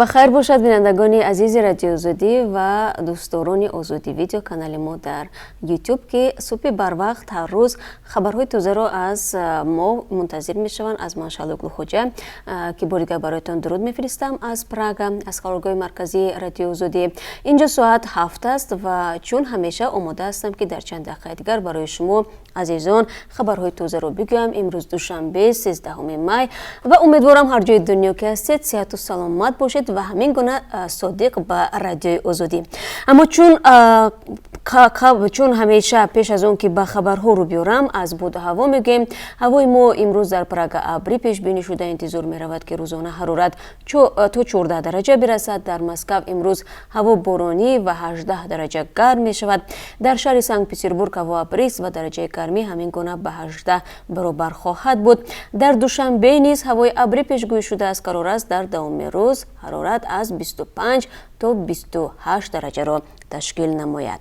Ба хайр бошад, бинандагони азизи Радиои Озодӣ ва дӯстдорони Озодӣ Видео, канали мо дар Ютуб, ки субҳи барвақт ҳар рӯз хабарҳои тозаро аз мо мунтазир мешаванд. Аз ман, Шаҳло Гулхоҷа, ки бори дигар бароятон дуруд мефиристам аз Прага, аз қароргоҳи марказии Радиои Озодӣ. Инҷо соат 7 аст ва чун ҳамеша омода ҳастам, ки дар чанд дақиқаи дигар барои шумо азизон хабарҳои тозаро бигӯям. Имрӯз душанбе, 13 май, ва умедворам, ҳар ҷои дунё ки ҳастед, сиҳату саломат бошед ва ҳамин гуна содиқ ба Радиои Озодӣ. Аммо чун ҳамеша, пеш аз он ки ба хабарҳо рӯ биёрам, аз боду ҳаво мегӯем. Ҳавои мо имрӯз дар Прага абрӣ пешбинӣ шуда, интизор меравад, ки рӯзона ҳарорат то 14 дараҷа бирасад. Дар Москав имрӯз ҳаво боронӣ ва 18 дараҷа гарм мешавад. Дар шаҳри Санкт Петербург ҳаво абрист ва дараҷаи гармӣ ҳамин гуна ба 18 баробар хоҳад буд. Дар Душанбе низ ҳавои абрӣ пешгӯӣ шудааст. Қарор аст, дар давоми рӯз ҳарорат аз 25 то 28 дараҷаро ташкил намояд.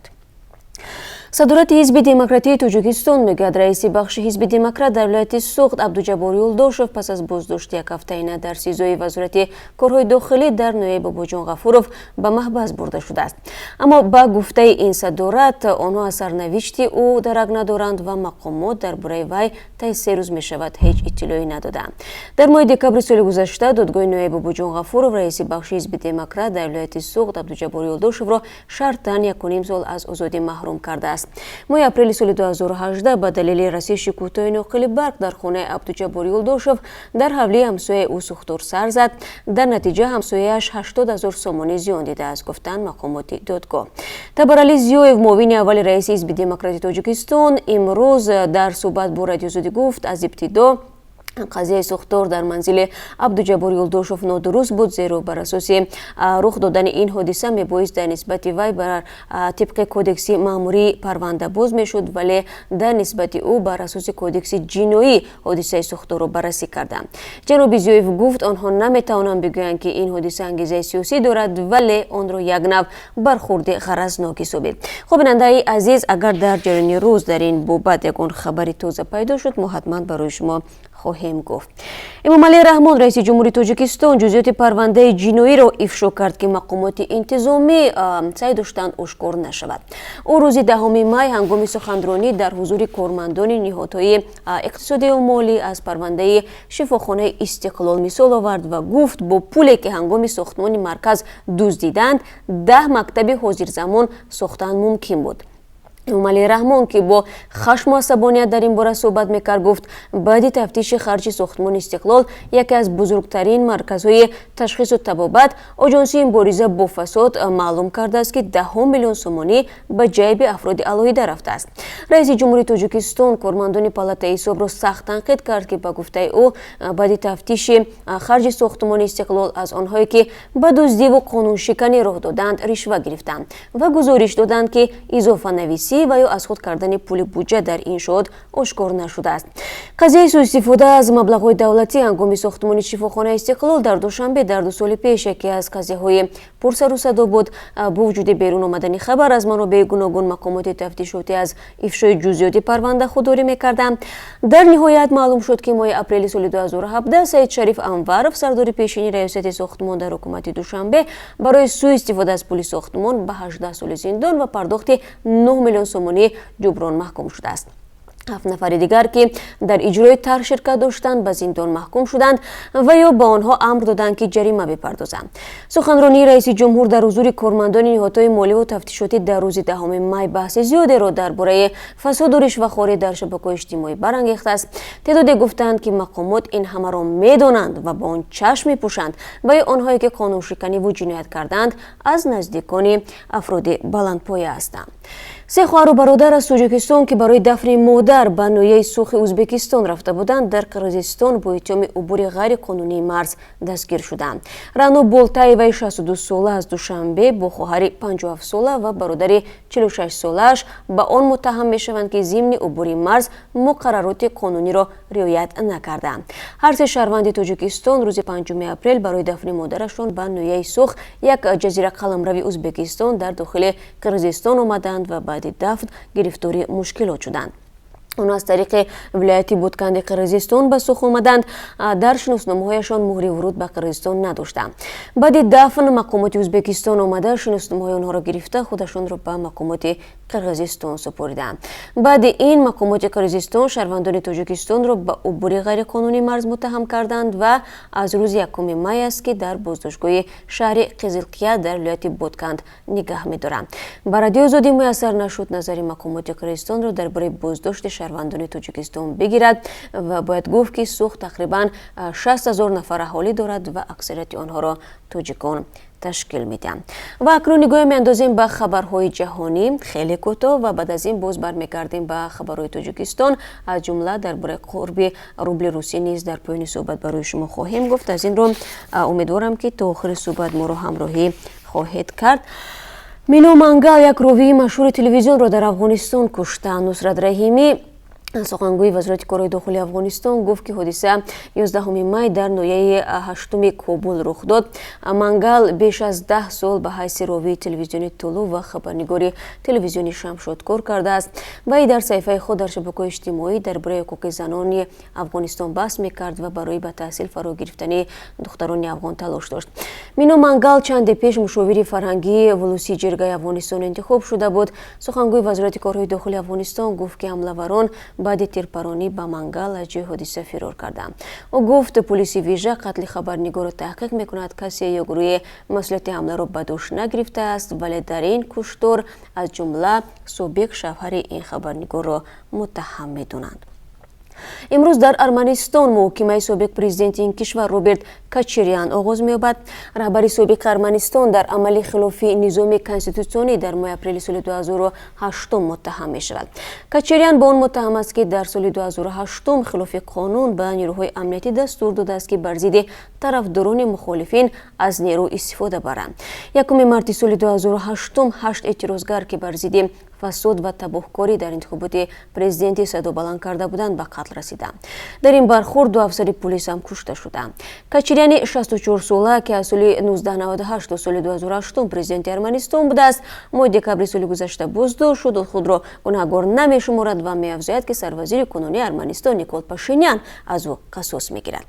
Садорати Ҳизби Демократии Тоҷикистон мегӯяд, раиси бахши Ҳизби Демократ дар вилояти Суғд Абдуҷаббор Юлдошев пас аз боздошти якҳафтаина дар СИЗОи Вазорати корҳои дохилӣ дар ноҳияи Бобоҷон Ғафуров ба маҳбас бурда шудааст. Аммо ба гуфтаи ин садорат, онҳо аз сарнавишти ӯ дарак надоранд ва мақомот дар бораи вай таи 3 рӯз мешавад, ҳеҷ иттилоъе надодаанд. Дар моҳи декабри соли гузашта додгоҳи ноҳияи Бобоҷон Ғафуров раиси бахши Ҳизби Демократ дар вилояти Суғд Абдуҷаббор Юлдошевро шартан 1,5 сол аз озодӣ маҳрум кардааст. Моҳи апрели соли 2018 ба далели расиши кӯтоҳи ноқили барқ дар хонаи Абдуҷаббор Юлдошев дар ҳавлии ҳамсояи ӯ сӯхтор сар зад. Дар натиҷа ҳамсояаш 80 000 сомонӣ зиён дидааст, гуфтанд мақомоти додгоҳ. Табарали Зиёев, муовини аввали раиси Ҳизби Демократии Тоҷикистон, имрӯз дар суҳбат бо Радиои Озодӣ гуфт, аз ибтидо қазияи сӯхтор дар манзили Абдуҷаббор Юлдошев нодуруст буд, зеро бар асоси рух додани ин ҳодиса мебоист дар нисбати вай бар тибқи кодекси маъмурӣ парванда боз мешуд, вале дар нисбати ӯ бар асоси кодекси ҷиноӣ ҳодисаи сӯхторро баррасӣ карданд. Ҷаноби Зиёев гуфт, онҳо наметавонанд бигӯянд, ки ин ҳодиса ангезаи сиёсӣ дорад, вале онро як нав бархурди ғаразнок ҳисобид. Хуб, бинандаи азиз, агар дар ҷараёни рӯз дар ин бобат ягон хабари тоза пайдо шуд, мо ҳатман барои шумо хоҳем гуфт. Эмомалӣ Раҳмон, раиси ҷумҳури Тоҷикистон, ҷузъиёти парвандаи ҷиноиро ифшо кард, ки мақомоти интизомӣ саъй доштанд ошкор нашавад. Ӯ рӯзи 10 май ҳангоми суханронӣ дар ҳузури кормандони ниҳодҳои иқтисодию молӣ аз парвандаи шифохонаи Истиқлол мисол овард ва гуфт, бо пуле, ки ҳангоми сохтмони марказ дуздиданд, 10 мактаби ҳозирзамон сохтан мумкин буд. Эмомалӣ Раҳмон, ки бо хашму асабоният дар ин бора суҳбат мекард, гуфт, баъди тафтиши харҷи сохтмони Истиқлол, яке аз бузургтарин марказҳои ташхису табобат, Оҷонсии мубориза бо фасод маълум кардааст, ки даҳҳо миллион сомонӣ ба ҷайби афроди алоҳида рафтааст. Раиси ҷумҳури Тоҷикистон кормандони палатаи ҳисобро сахт танқид кард, ки ба гуфтаи ӯ, баъди тафтиши харҷи сохтмони Истиқлол аз онҳое, ки ба дуздиву қонуншиканӣ роҳ доданд, ришва гирифтанд ва гузориш доданд, ки изофанависӣ ва ё аз худ кардани пули буҷа дар иншоот ошкор нашудааст. Қазияи суистифода аз маблағҳои давлатӣ ҳангоми сохтмони шифохонаи Истиқлол дар Душанбе дар 2 соли пеш яке аз қазияҳои пурсару садо буд. Бо вуҷуди берун омадани хабар аз манобеи гуногун, мақомоти тафтишотӣ аз ифшои ҷузъиёти парванда худдорӣ мекарданд. Дар ниҳоят маълум шуд, ки моҳи апрели соли 2017 Саид Шариф Анваров, сардори пешини раёсати сохтмон дар ҳукумати Душанбе, барои суистифода аз пули сохтмон ба 18 соли зиндон ва пардохти 9 миллион сомонӣ ҷуброн маҳкум шудааст. Ҳафт нафари дигар, ки дар иҷрои тарҳ ширкат доштанд, ба зиндон маҳкум шуданд ва ё ба онҳо амр доданд, ки ҷарима бипардозанд. Суханронии раиси ҷумҳур дар ҳузури кормандони ниҳодҳои моливу тафтишотӣ дар рӯзи 10 май баҳси зиёдеро дар бораи фасоду ришвахорӣ дар шабакаҳои иҷтимоӣ барангехтааст. Теъдоде гуфтанд, ки мақомот ин ҳамаро медонанд ва ба он чашм мепӯшанд ва ё онҳое, ки қонуншиканиву ҷиноят карданд, аз наздикони афроди баландпоя ҳастанд. Се хоҳару бародар аз Тоҷикистон, ки барои дафни модар ба ноҳияи Сухи Ӯзбекистон рафта буданд, дар Қирғизистон бо иттиҳоми убури ғайриқонунии марз дастгир шуданд. Рано Болтаеваи 62 сола аз Душанбе бо хоҳари 57 сола ва бародари 46 солааш ба он муттаҳам мешаванд, ки зимни убури марз муқаррароти қонуниро риоят накарданд. Ҳар се шаҳрванди Тоҷикистон рӯзи 5 апрел барои дафни модарашон ба ноҳияи Сух, як ҷазира қаламрави Ӯзбекистон дар дохили Қирғизистон, омаданд ва баъди дафн гирифтори мушкилот шуданд. Онҳо аз тариқи вилояти Бутканди Қирғизистон ба Сух омаданд. Дар шиносномаҳояшон муҳри вуруд ба Қирғизистон надоштанд. Баъди дафн мақомоти Ӯзбекистон омада, шиносномаҳои онҳоро гирифта, худашонро ба мақомоти Қирғизистон супориданд. Баъди ин мақомоти Қирғизистон шаҳрвандони Тоҷикистонро ба убури ғайриқонунии марз муттаҳам карданд ва аз рӯзи 1 май аст, ки дар боздоштгоҳи шаҳри Қизилқия дар вилояти Ботканд нигаҳ медоранд. Ба Радиои Озодӣ муяссар нашуд назари мақомоти Қирғизистонро дар бораи боздошти шаҳрвандони Тоҷикистон бигирад. Ва бояд гуфт, ки Сух тақрибан 60 000 нафар аҳолӣ дорад ва аксарияти онҳоро тоҷикон ташкил медиҳанд. Ва акнун нигоҳе меандозем ба хабарҳои ҷаҳонӣ хеле кӯтоҳ ва баъд аз ин боз бармегардем ба хабарҳои Тоҷикистон, аз ҷумла дар бораи қурби рубли русӣ низ дар поёни суҳбат барои шумо хоҳем гуфт. Аз ин рӯ умедворам, ки то охири суҳбат моро ҳамроҳӣ хоҳед кард. Мино Мангал, як ровии машҳури телевизионро дар Афғонистон куштанд. Нусрат Раҳимӣ, сухангӯи Вазорати корҳои дохилии Афғонистон, гуфт, ки ҳодиса 11 май дар ноҳияи ҳаштуми Кобул рух дод. Мангал беш аз 10 сол ба ҳайси ровии телевизиони Тулу ва хабарнигори телевизиони Шамшод кор кардааст. Вай дар саҳифаи худ дар шабакаҳои иҷтимоӣ дар бораи ҳуқуқи занони Афғонистон баҳс мекард ва барои ба таҳсил фаро гирифтани духтарони афғон талош дошт. Мино Мангал чанде пеш мушовири фарҳангии Вулусии Ҷиргаи Афғонистон интихоб шуда буд. Сухангӯи Вазорати корҳои дохилии Афғонистон гуфт, ки ҳамлаварон баъди тирпаронӣ ба Мангал аз ҷои ҳодиса фирор карданд. Ӯ гуфт, пулиси вижа қатли хабарнигорро таҳқиқ мекунад. Касе ё гурӯҳе масъулияти ҳамларо ба дӯш нагирифтааст, вале дар ин куштор аз ҷумла собиқ шавҳари ин хабарнигорро муттаҳам медонанд. Имрӯз дар Арманистон муҳокимаи собиқ президенти ин кишвар Роберт Кочарян оғоз меёбад. Раҳбари собиқи Арманистон дар амали хилофи низоми конститутсионӣ дар моҳи апрели соли 2008 муттаҳам мешавад. Кочарян ба он муттаҳам аст, ки дар соли 2008 хилофи қонун ба нерӯҳои амниятӣ дастур додааст, ки бар зидди тарафдорони мухолифин аз нерӯ истифода баранд. 1 марти соли 2008 ҳашт эътирозгар, ки бар зидди фасод ва табоҳкорӣ дар интихоботи президентӣ садо баланд карда буданд, ба қатл расиданд. Дар ин бархӯрд ду афсари пулис ҳам кушта шуданд. Кочаряни 64сола, ки аз соли 1998 то соли 2008 президенти Арманистон будааст, моҳи декабри соли гузашта боздошт шуд. Худро гунаҳгор намешуморад ва меафзояд, ки сарвазири кунунии Арманистон Никол Пашинян аз ӯ қасос мегирад.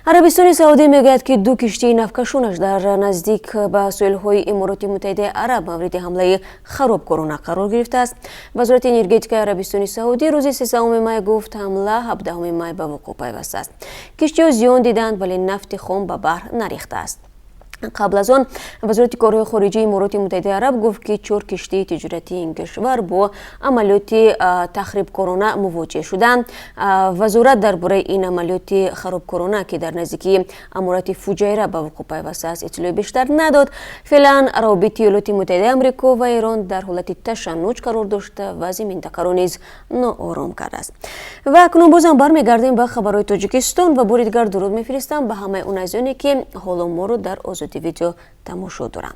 Арабистони Саудӣ мегӯяд, ки ду киштии нафткашонаш дар наздик ба соҳилҳои Имороти Муттаҳидаи Араб мавриди ҳамлаи харобкорона қарор гирифтааст. Вазорати энергетикаи Арабистони Саудӣ рӯзи 13 май гуфт, ҳамла 17 май ба вуқӯъ пайвастааст. Киштиҳо зиён диданд, вале нафти хом ба баҳр нарехтааст. Қабл аз он Вазорати корҳои хориҷии Имороти Муттаҳидаи Араб гуфт, ки чор киштии тиҷоратии ин кишвар бо амалиёти тахрибкорона мувоҷеҳ шуданд. Вазорат дар бораи ин амалиёти харобкорона, ки дар наздикии аморати Фуҷайра ба вуқӯъ пайвастааст, иттилои бештар надод. Феълан равобити Иёлоти Муттаҳидаи Амрико ва Эрон дар ҳолати ташаннуҷ қарор дошта, вазъи минтақаро низ ноором кардааст. Ва акнун бозам бармегардем ба хабарҳои Тоҷикистон ва бори дигар дуруд мефиристам ба ҳамаи он азизоне, ки ҳоло моро дар Озодӣ Видео тамошо доранд.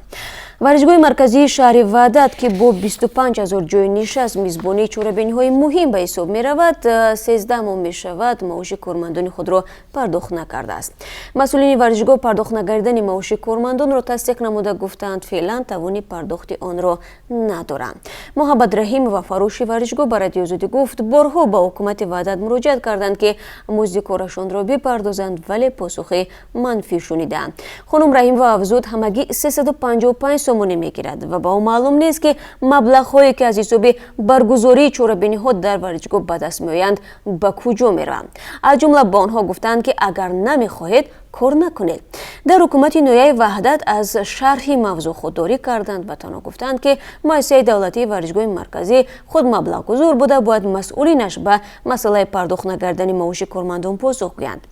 Варзишгоҳи марказии шаҳри Ваҳдат, ки бо 25 ҳазор ҷои нишаст мизбонии чорабиниҳои муҳим ба ҳисоб меравад, 13 моҳ мешавад, маоши кормандони худро пардохт накардааст. Масъулини варзишгоҳ пардохт нагардидани маоши кормандонро тасдиқ намуда, гуфтаанд, феълан тавони пардохти онро надоранд. Муҳаббат Раҳимова, фарроши варзишгоҳ, ба Радиои Озодӣ гуфт, борҳо ба ҳукумати Ваҳдат муроҷиат карданд, ки музди корашонро бипардозанд, вале посухи манфӣ шунидаанд. Хонум Раҳимова афзуд, ҳамагӣ 355 сомонӣ мегирад ва ба ӯ маълум нест, ки маблағҳое, ки аз ҳисоби баргузории чорабиниҳо дар варзишгоҳ ба даст меоянд, ба куҷо мераванд. Аз ҷумла ба онҳо гуфтанд, ки агар намехоҳед, кор накунед. Дар ҳукумати ноҳияи Ваҳдат аз шарҳи мавзӯъ худдорӣ карданд ва танҳо гуфтанд, ки муассисаи давлатии варзишгоҳи марказӣ худ маблағгузор буда, бояд масъулинаш ба масъалаи пардохт нагардани маоши кормандон посух гӯянд.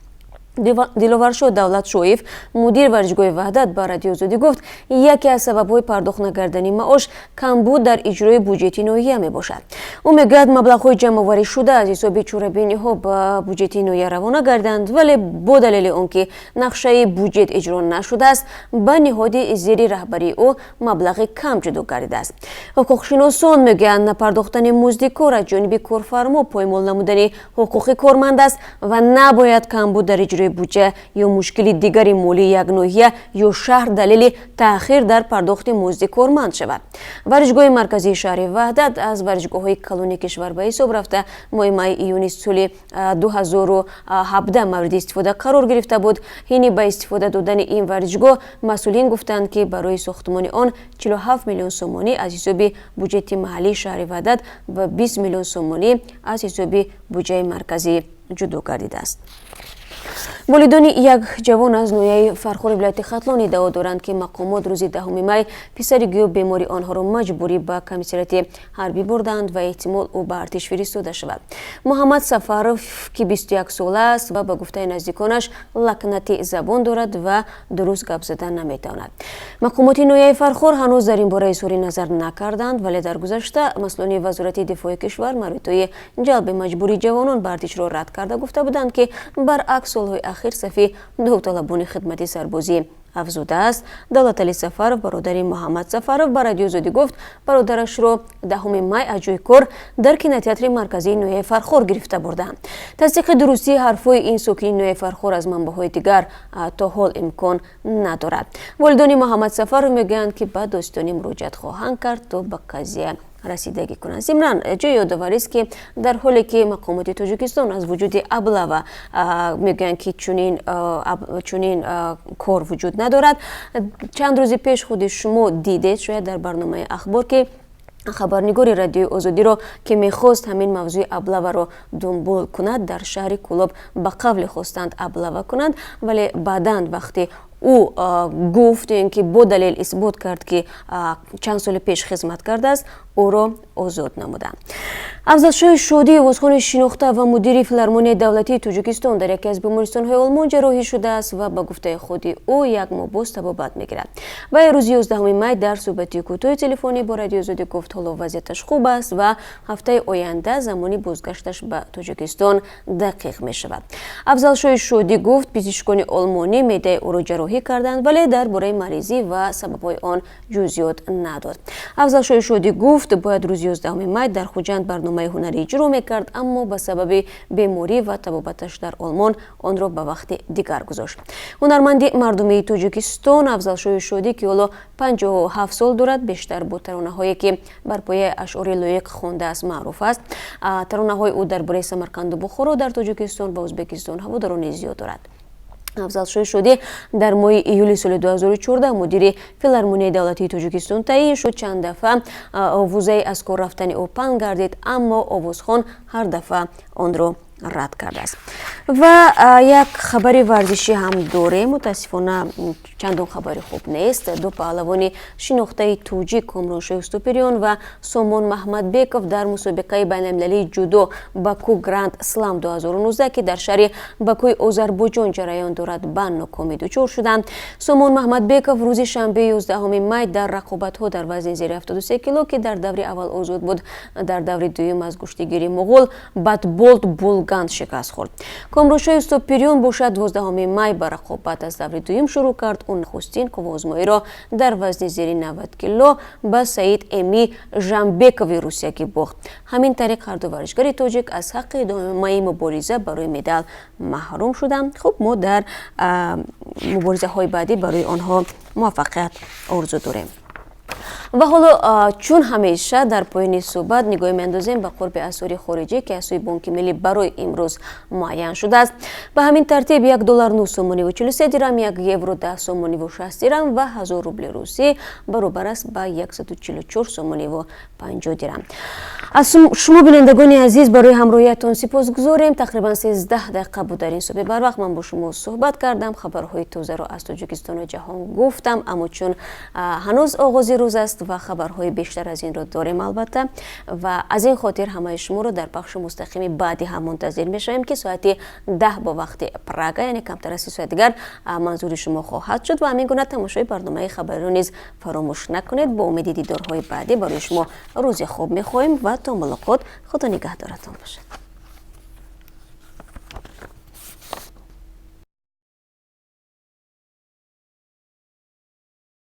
Диловаршо Давлатшоев, мудири варзишгоҳи Ваҳдат, ба Радиои Озодӣ гуфт, яке аз сабабҳои пардохт нагардани маош камбуд дар иҷрои буҷети ноҳия мебошад. Ӯ мегӯяд, маблағҳои ҷамъоварӣшуда аз ҳисоби чорабиниҳо ба буҷети ноҳия равона гарданд, вале бо далели он ки нақшаи буҷет иҷро нашудааст, ба ниҳоди зери раҳбарии ӯ маблағи кам ҷудо гардидааст. Ҳуқуқшиносон мегӯянд, напардохтани музди кор аз ҷониби корфармо поймол намудани ҳуқуқи корманд аст ва набояд камбуд дар иҷрои Иҷрои буҷа ё мушкили дигари молии як ноҳия ё шаҳр далели таъхир дар пардохти музди корманд шавад. Варзишгоҳи марказии шаҳри Ваҳдат аз варзишгоҳҳои калони кишвар ба ҳисоб рафта, моҳи майи июни соли 2017 мавриди истифода қарор гирифта буд. Ҳини ба истифода додани ин варзишгоҳ масъулин гуфтанд, ки барои сохтмони он 47 миллион сомонӣ аз ҳисоби буҷети маҳаллии шаҳри Ваҳдат ва 20 миллион сомонӣ аз ҳисоби буҷаи марказӣ ҷудо гардидааст. Волидони як ҷавон аз ноҳияи Фархори вилояти Хатлон иддао доранд, ки мақомот рӯзи 10 май писари гӯё бемори онҳоро маҷбурӣ ба комиссариати ҳарбӣ бурданд ва эҳтимол ӯ ба артиш фиристода шавад. Муҳаммад Сафаров, ки 21 сола аст ва ба гуфтаи наздиконаш лакнати забон дорад ва дуруст гап зада наметавонад. Мақомоти ноҳияи Фархор ҳанӯз дар ин бора изҳори назар накарданд, вале дар гузашта масъулони Вазорати дифои кишвар мавридҳои ҷалби маҷбурии ҷавонон ба артишро рад карда, гуфта буданд, ки баръакс, солҳои ахир сафи довталабони хидмати сарбозӣ афзудааст. Давлатали Сафаров, бародари Муҳаммад Сафаров, ба Радиои Озодӣ гуфт, бародарашро 10 май аз ҷои кор дар кинотеатри марказии ноҳияи Фархор гирифта бурданд. Тасдиқи дурустии ҳарфҳои ин сокини ноҳияи Фархор аз манбаъҳои дигар то ҳол имкон надорад. Волидони Муҳаммад Сафаров мегӯянд, ки ба додситонӣ муроҷиат хоҳанд кард, то ба қазия расидагӣ кунанд. Зимнан, ҷои ёдоварист, ки дар ҳоле ки мақомоти Тоҷикистон аз вуҷуди облава мегӯянд, ки чунин кор вуҷуд надорад, чанд рӯзи пеш худи шумо дидед шояд дар барномаи Ахбор, ки хабарнигори Радиои Озодиро, ки мехост ҳамин мавзӯи облаваро дунбол кунад, дар шаҳри Кӯлоб ба қавле хостанд облава кунанд, вале баъдан вақте ӯ гуфт, ин ки бо далел исбот кард, ки чанд соли пеш хизмат кардааст, ӯро озод намуданд. Афзалшоҳи Шодӣ, овозхони шинохта ва мудири Филармонияи давлатии Тоҷикистон, дар яке аз бемористонҳои Олмон ҷарроҳӣ шудааст ва ба гуфтаи худи ӯ як моҳ боз табобат мегирад. Вай рӯзи 11 май дар суҳбати кӯтоҳи телефонӣ бо Радиои Озодӣ гуфт, ҳоло вазъияташ хуб аст ва ҳафтаи оянда замони бозгашташ ба Тоҷикистон дақиқ мешавад. Афзалшоҳи Шодӣ гуфт, пизишкони олмонӣ меъдаи ӯро ҷарроҳӣ карданд, вале дар бораи маризӣ ва сабабҳои он ҷузъиёт надод. Афзалшоҳи Шодӣ гуфт, бояд рӯзи 11 май дар Хуҷанд барномаи ҳунарӣ иҷро мекард, аммо ба сабаби беморӣ ва табобаташ дар Олмон онро ба вақти дигар гузошт. Ҳунарманди мардумии Тоҷикистон Афзалшоҳи Шодӣ, ки ҳоло 57 сол дорад, бештар бо таронаҳое, ки бар пояи ашъори Лоиқ хондааст, маъруф аст. Таронаҳои ӯ дар бораи Самарқанду Бухоро дар Тоҷикистон ва Ӯзбекистон ҳаводорони зиёд дорад. Афзалшоҳи Шодӣ дар моҳи июли соли 2014 мудири Филармонияи давлатии Тоҷикистон таъин шуд. Чанд дафъа овозаи аз кор рафтани ӯ паҳн гардид, аммо овозхон ҳар дафъа онро рад кардааст. Ва як хабари варзишӣ ҳам дорем. Мутаассифона, чандон хабари хуб нест. Ду паҳлавони шинохтаи тоҷик, Комроншоҳи Устопириён ва Сомон Маҳмадбеков, дар мусобиқаи байналмилалии ҷудо «Баку Гранд Слам 2019», ки дар шаҳри Бакуи Озарбойҷон ҷараён дорад, ба нокомӣ дучор шуданд. Сомон Маҳмадбеков рӯзи шанбе, 11 май, дар рақобатҳо дар вазни зери 73 кило, ки дар даври аввал озод буд, дар даври дуюм аз гӯштигири муғул Батболд Булган шикаст хӯрд. Комроншоҳи Устопириён бошад, 12 май ба рақобат аз даври дуюм шурӯъ кард. Ӯ нахустин қувваозмоиро дар вазни зери 90 кило ба Саид Эми Жамбекови русиягӣ бохт. Ҳамин тариқ, ҳарду варзишгари тоҷик аз ҳаққи идомаи мубориза барои медал маҳрум шуданд. Хуб, мо дар муборизаҳои баъдӣ барои онҳо муваффақият орзу дорем. Ва ҳоло, чун ҳамеша, дар поёни суҳбат нигоҳ меандозем ба қурби асъори хориҷӣ, ки аз сӯи Бонки Миллӣ барои имрӯз муайян шудааст. Ба ҳамин тартиб, 1 доллар 9 сомониву 43 дирам, 1 евро 10 сомониву 60 дирам ва 1000 рубли русӣ баробар аст ба 144 сомониву 50 дирам. Аз шумо, бинандагони азиз, барои ҳамроҳиятон сипосгузорем. Тақрибан 13 дақиқа буд дар ин субҳи барвақт ман бо шумо суҳбат кардам, хабарҳои тозаро аз Тоҷикистону ҷаҳон гуфтам. Аммо чун ҳанӯз оғози рӯз аст ва хабарҳои бештар аз инро дорем, албатта, ва аз ин хотир ҳамаи шуморо дар пахши мустақими баъдӣ ҳам мунтазир мешавем, ки соати 10 бо вақти Прага, яъне камтар аз 3 соат дигар, манзури шумо хоҳад шуд. Ва ҳамин гуна тамошои барномаи хабариро низ фаромӯш накунед. Бо умеди дидорҳои баъдӣ барои шумо рӯзи хуб мехоҳем ва то мулоқот, Худо нигаҳдоратон бошад.